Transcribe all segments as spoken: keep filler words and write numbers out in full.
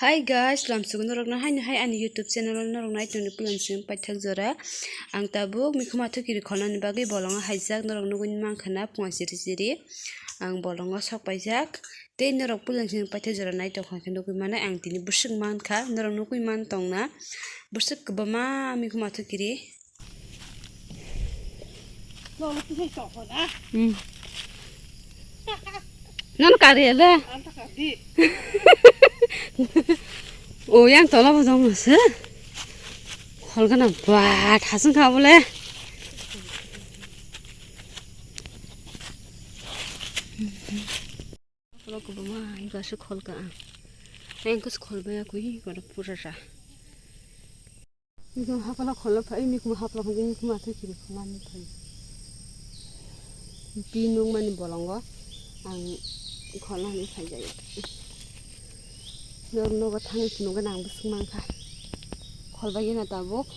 Hi guys, lamsugo norokno haino hai ani YouTube channel o norok nai tongni puila simi paithak jora. Ang tabuk mikhuma thukiri kholnani bagwi bolongo haijak norok nugwi mankha na phunga siri siri. Ang bolongo sok paijak. Tei norok puila simi paithak jora nai tongkha khe nugwi mano ang tini bwswk mankha, norok nugwi man tongna. Bwswk kwbangma mikhuma thukiri. Hmm. Nono kari ele. O yang tola bo dong se. Khol gana ba thasung kha bole. Khol ko ba ma, iba se khol ka. Yang kus khol ba ya kui ko pura ra. Mikhum hapla kholo phai, mikhum hapla phai, mikhum atwi kiri khumani phai. Pi nung mani bolongo ang kholna hwnwi phai jai. Nor nogo thangwi phunukgwi nang bwswk mankha. Kholbai gina tabuk.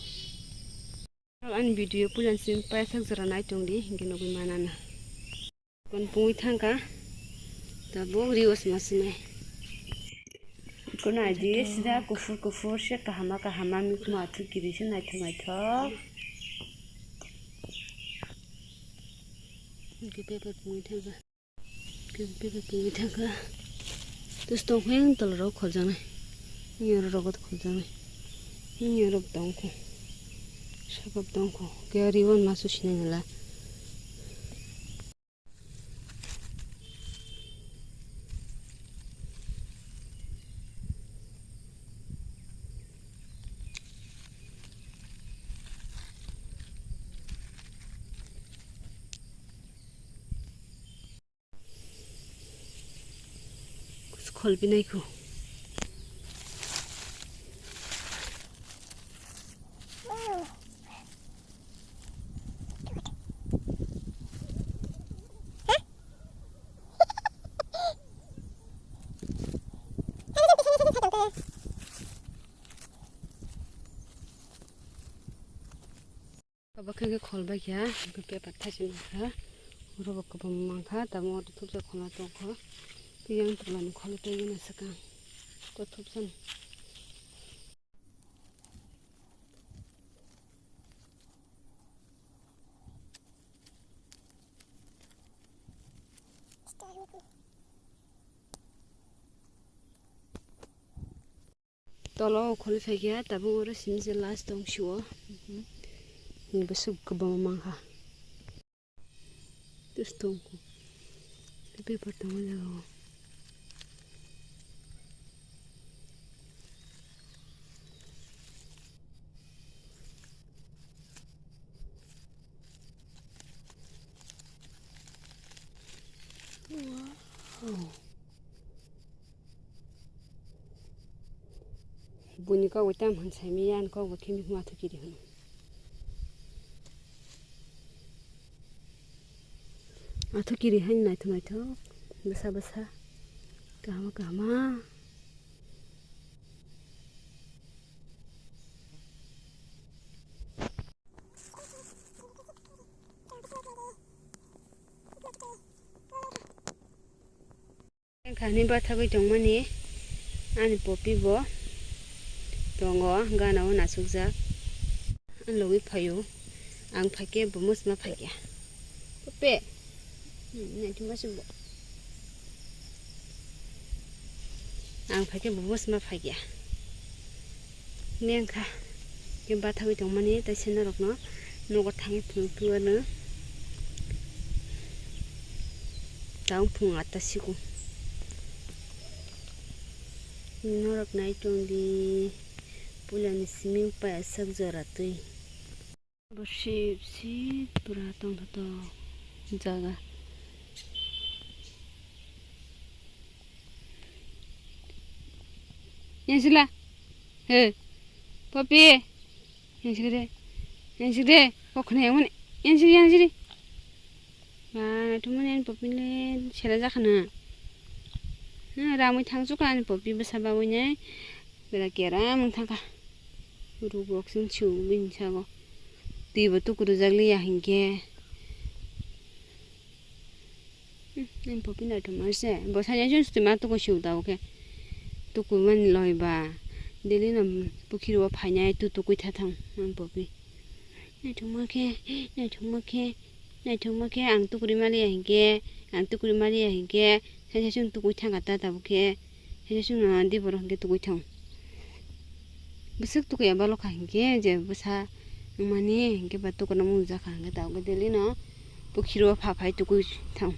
Ani video puila simi paithak jora nai tongdi, hinkhe nugwi manana. Kon pungwi thangkha, tabuk rios masinai. Kono aji sida kufur kufur se kahama kahama mikhuma athu kiri se naithok naithok. Hwnkhe bebak pungwi thangkha. Hwnkhe bebak pungwi thangkha. Tus tongkha yang tolorok khorjaknai. Yang rogo khorjaknai. Yang rok tongkha. Sakap tongkha. Khe rios masu sinai nala. Kholpinai kho. Abo khe khe khol bai kha, hwnkhe paper thaisa mankha, oro bo kwbangma mankha, tamo oro thupsa khwlai tongkha, tei yang tolani kholo tei gana swkang, to thupsani. Tolo o kholi phaikha, tabuk oro simi se last tong sio. Ni bwswk kwbangma mankha. Tus tongkho. Paper tongo jaga o. Wow. Buini kok bai tam hwn saimanya, ani kok bai khe mikma athu kiri hwn. Athu kiri haino naithok naithok, bwsa bwsa, kahama kahama. Khani bathagwi tongmani ani popi bo tongo, gana o nasukjak. Ang logwi phaio, ang phaikhe bo mwsma phaikha. Popi, hmm, naituma se bo. Ang phaikhe bo mwsma phaikha. Nengkha. Khe bathagwi tongmani tei se norokno nogo thangwi phunukphio ano. Tang phung atta siku. Norok nai tongdi puilani simi payasak jora twi. Bo sip sip pura tongthotok jaga. Yang sila. He. Popi. Yang sila de. Yang sila de. Kok khna yang mani. Yang sila, yang sila. Ba, naithok mani ani popi le sela jakha na. Na, ramwi thang chukha ani popi bwsa bawi nai. Bera kera mung thangkha. Ruk rok sing chu bini sago. Twi bo tuku rwjak liya hinkhe. Hmm, ani popi naithok mani se. Bo sanya chun swtwi ma tuku siu ta o khe. Tukuimani loi ba, daily no pukhiro phainai tu tukui tha thang ang popi. Naithokma khe, naithokma khe, naithokma khe ang tukuri maliya hinkhe, ang tukuri maliya hinkhe, saisa chwng tukui thangkha ta tabuk khe, saisa chwngno di borok hinkhe tukui thang. Bwswk tukui ya balokha hinkhe je bwsa wngmani hinkhe ba tukurna mungjakha hinkhe tabuk khe daily no pukhiro pha phai tukui thang.